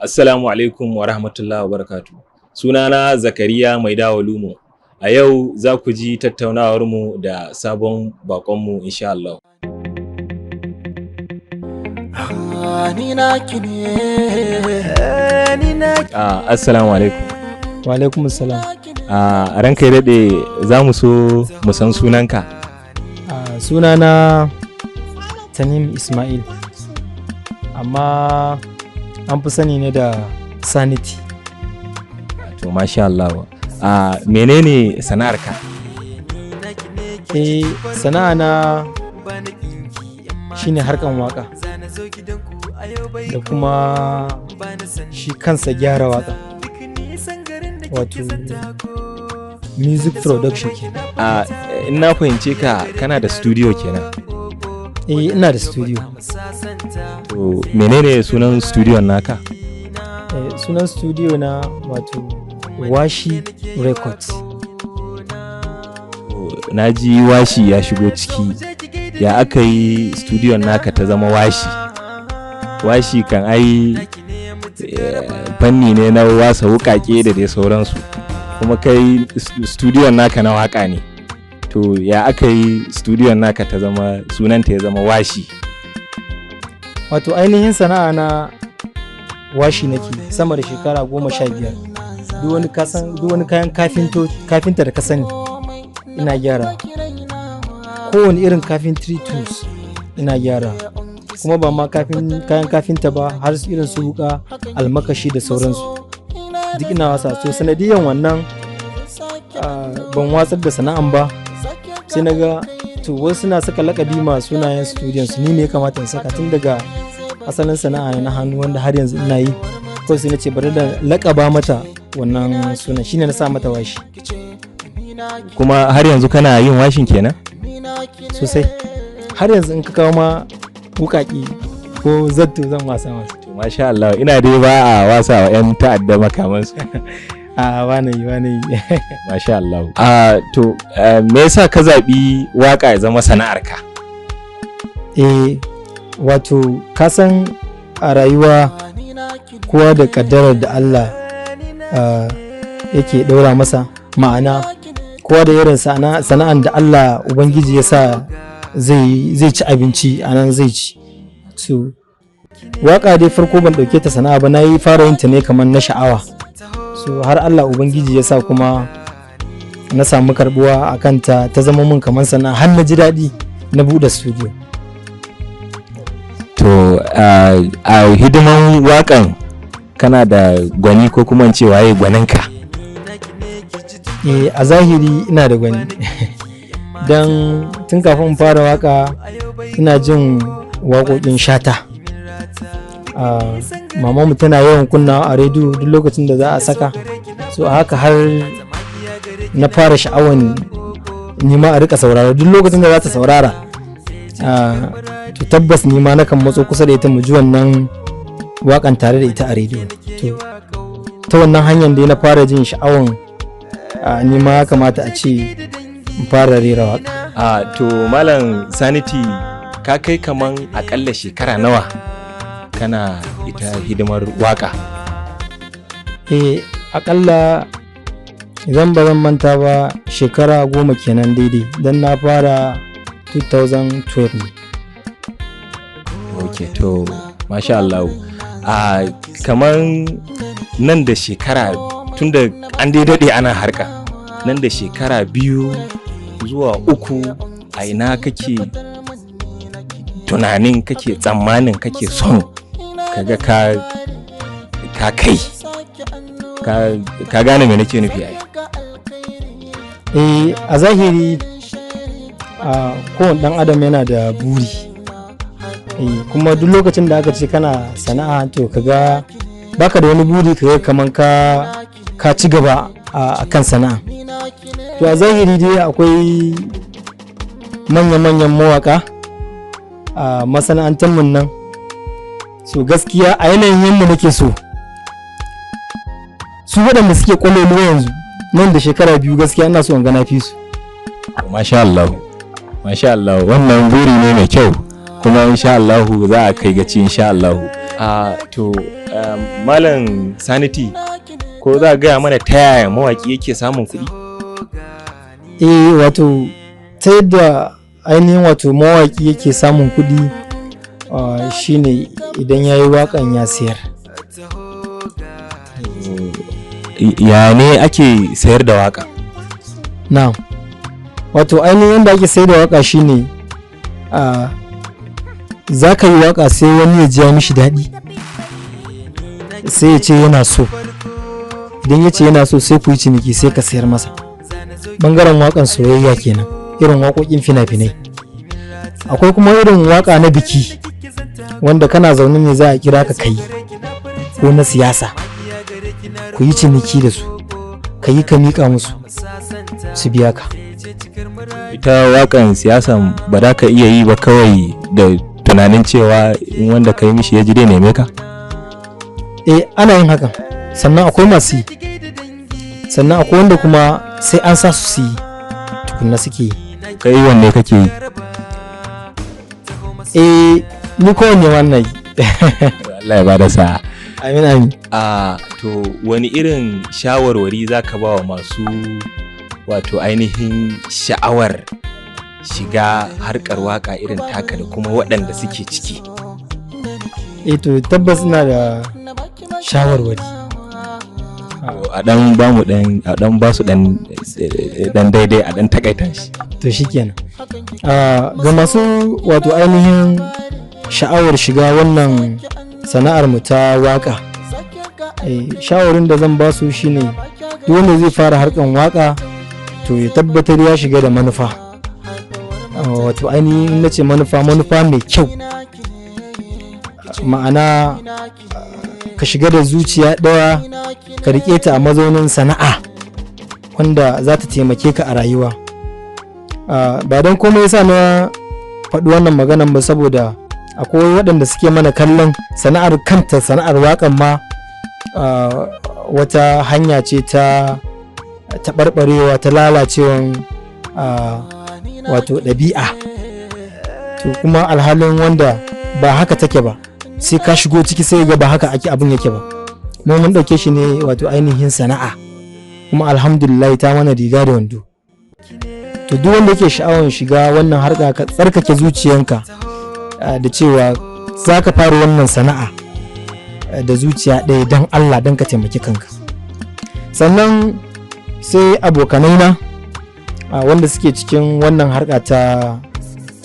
Assalamu alaikum wa rahmatullahi wa barakatu. Sunana Zakariya Maidawa Lumo. A yau za ku ji tattaunawarmu da sabon baƙonmu insha Allah. Ni naki ne. Assalamu alaikum. Wa alaikum salam. Ranka ya daɗe, za mu so mu san sunanka. Sunana Tanim Ismail, amma an fi sani ne da Sanity. To, masha Allah. Menene sana'arka? Eh, sana'a na shine harkan waka da kuma shi kansa gyara waka, wato music production kenan. In na fahimce ka, kana da studio kenan. Eh, ina da studio. To, menene sunan studio naka? Eh, sunan studio na wato Washi Records. To, na ji washi ya shigo ciki. Ya aka yi studio naka ta zama washi? Washi kan ai fanni ne na wasa wukake da dai sauransu. Kuma kai studio naka na waka ne. To, ya aka yi studio naka ta zama sunanta ya zama Washi? Wato ainihin sana'a na washi nake sama da shekara 15. Duk wani kasan, duk wani kayan kafinta da ka sani ina gyara. Kowane irin carpentry tools ina gyara. Kuma ba ma kayan kafinta ba, har su irin su wuka, almakashi da sauransu. Duk ina wasa. So sanadiyan wannan, ban watsar da sana'an ba, sai na ga to wasu suna saka lakabi ma sunayen studion su, ni me ya kamata in saka tun daga asalin sana'a na hannu wanda har yanzu ina yi? Kawai sai na ce bari da lakaba mata wannan sunan, shine na sa mata Washi. Kuma har yanzu kana yin washin kenan? Sosai, har yanzu in ka kawo ma wukaki ko zatto zan wasa masu. To, masha Allah, ina dai ba a wasa wa 'yan ta'adda makamansu. A, wane yi, wane yi. Masha Allah. To, me yasa ka zaɓi waka ya zama sana'arka? Eh, wato ka san a rayuwa kowa da kaddarar da Allah yake ɗaura masa, ma'ana kowa da irin sana'an da Allah Ubangiji ya sa zai ci abinci a nan zai ci. So waka dai farko ban ɗauke ta sana'a ba, na yi fara yin ta ne kamar na sha'awa. So har Allah Ubangiji ya sa kuma na samu karbuwa a kanta, ta zama mun kamar sana'a, har na ji daɗi na buɗe studio. To, a hidiman wakan kana da gwani ko kuma in ce waye gwaninka? Eh, a zahiri ina da gwani, don tun kafin in fara waka ina jin waƙoƙin Shata. Mamanmu tana yawan kunna a rediyo duk lokacin da za a saka. So a haka har na fara sha'awan nima a rika saurara. Duk lokacin da za ta saurara, to tabbas nima nakan matso kusa da ita mu ji wannan waƙan tare da ita a rediyo. To, ta wannan hanyar dai na fara jin sha'awan nima ya kamata a ce in fara rera waƙa. To, Malam Sanity, ka kai kaman akalla shekara nawa kana ita hidimar waka? Eh, akalla idan ba zan manta ba shekara 10 kenan daidai, don na fara 2012 ne. Ok, to masha Allah. Kaman nan da shekara, tunda an dai daɗe ana harka, nan da shekara 2 zuwa 3, a ina kake tunanin, kake tsammanin, kake son kaga ka kai ka? Gane me nake nufi ai? Eh, a zahiri a kowane ɗan adam yana da buri. Eh, kuma duk lokacin da aka ce kana sana'a, to kaga baka da wani buri kaga kaman ka ci gaba a kan sana'a. To, a zahiri dai akwai manya-manyan mawaka a masana'antar mun nan. So gaskiya a yanayin yadda nake so su waɗanda suke ƙwalolo yanzu, nan da shekara 2 gaskiya ina so in ga na fi su. Masha Allah, masha Allah, wannan buri ne mai kyau, kuma insha Allah za a kai gaci insha Allah. A to, Malam Sanity, ko za a gaya mana ta yaya mawaki yake samun kuɗi? Eh, wato ta yadda ainihin wato mawaki yake samun kuɗi shine idan ya yi waƙan ya siyar. Ya ne ake sayar da waka? Na'am, wato ainihin yadda ake sayar da waƙa shine za ka yi waƙa sai wani ya ji ya mishi daɗi, sai ya ce yana so. Idan ya ce yana so, sai ku yi ciniki, sai ka sayar masa. Ɓangaren waƙan soyayya kenan, irin waƙoƙin fina-finai. Akwai kuma irin waƙa na biki wanda kana zaune ne za a kira ka kai, ko na siyasa, ku yi ciniki da su, ka yi ka miƙa musu, su biya ka. Ita wakan siyasan ba za ka iya yi ba kawai da tunanin cewa in wanda ka yi mishi ya ji dai neme ka? Eh, ana yin hakan. Sannan akwai masu yi, sannan akwai wanda kuma sai an sa su su yi tukunna suke yi. Kai wanne kake yi? Eh, ni kowanne wannan yi. Allah ya bada sa'a. Amin, amin. A to, wani irin shawarwari za ka ba wa masu wato ainihin sha'awar shiga harkar waka irin taka da kuma waɗanda suke ciki? Eh, to tabbas ina da shawarwari. A dan ba mu dan, a dan ba su dan dan daidai, a dan takaita shi. To shikenan. Ga masu wato ainihin sha'awar shiga wannan sana'ar mu ta waka, shawarin da zan ba su shine duk wanda zai fara harkan waka to ya tabbatar ya shiga da manufa. Wato ainihin na ce manufa, manufa mai kyau, ma'ana ka shiga da zuciya ɗaya, ka riƙe ta a mazaunin sana'a wanda za ta taimake ka a rayuwa. Ba don komai yasa na faɗi wannan maganan ba, saboda akwai waɗanda suke mana kallon sana'ar kanta, sana'ar waƙan ma wata hanya ce ta taɓarɓarewa, ta lalacewan wato ɗabi'a. To kuma alhalin wanda ba haka take ba, sai ka shigo ciki sai ga ba haka ake abin yake ba. Mu mun ɗauke shi ne wato ainihin sana'a, kuma alhamdulillah ta mana riga da wando. To duk wanda yake sha'awar shiga wannan harka, ka tsarkake zuciyanka da cewa za ka fara wannan sana'a da zuciya ɗaya don Allah, don ka taimaki kanka. Sannan sai abokanai na wanda suke cikin wannan harka ta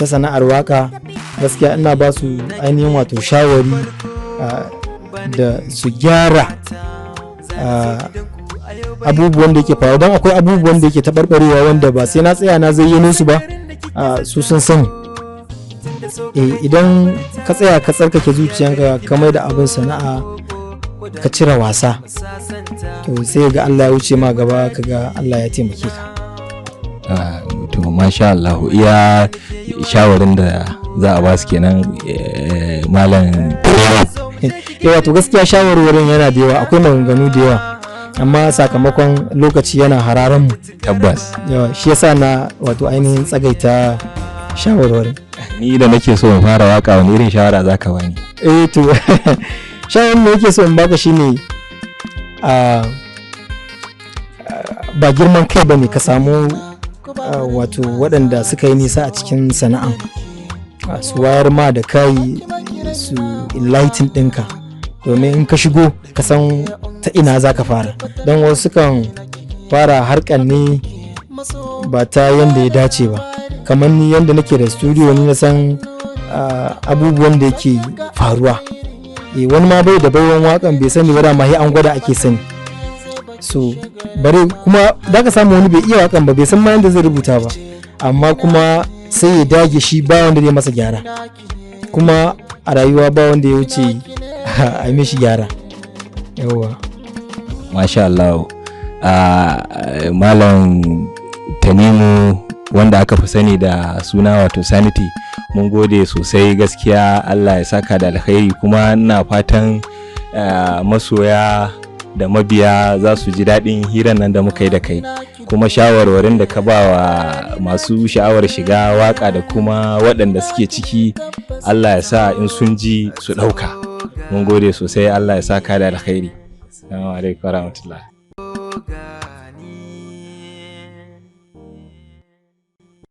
sana'ar waka, gaskiya ina ba su ainihin wato shawari da su gyara abubuwan da yake faruwa, don akwai abubuwan da yake taɓarɓarewa wanda ba sai na tsaya na zayyano su ba, su sun sani. Idan ka tsaya ka tsarkake zuciyanka, ka mai da abin sana'a, ka cire wasa, to sai ga Allah ya wuce ma gaba, ka ga Allah ya taimake ka. To masha Allah, iya shawarin da za a ba su kenan, Malam? Yawa, to gaskiya shawarwarin yana da yawa, akwai maganganu da yawa, amma sakamakon lokaci yana hararen mu. Tabbas. Yawa, shi yasa na wato ainihin tsagaita shawarwarin. Ni da nake so in fara waka, wani irin shawara za ka bani? Eh, to shawarar da yake so in baka shine ba girman kai bane, ka samu wato waɗanda suka yi nisa a cikin sana'an, su wayar ma da kai, su enlighten ɗinka, domin in ka shigo ka san ta ina za ka fara, don wasu sukan fara harkar ne ba ta yanda ya dace ba. Kamar ni yanda nake da studio, ni na san abubuwan da yake faruwa. Wani ma bai da baiwan wakan, bai sani ba, dama sai an gwada ake sani. So bare kuma da ka samu wani bai iya wakan ba, bai san ma yanda zai rubuta ba, amma kuma sai ya dage, shi ba wanda zai masa gyara. Kuma a rayuwa ba wanda ya wuce a mishi gyara. Yawwa. Masha Allah. Malam Tanimu, wanda aka fi sani da suna wato Sanity, mun gode sosai gaskiya, Allah ya saka da alkhairi. Kuma ina fatan masoya da mabiya za su ji daɗin hirar nan da muka yi da kai, kuma shawarwarin da ka ba wa masu sha'awar shiga waka da kuma waɗanda suke ciki, Allah ya sa in sun ji su ɗauka. Mun gode sosai, Allah ya saka da alkhairi. Assalamu alaikum warahmatullah.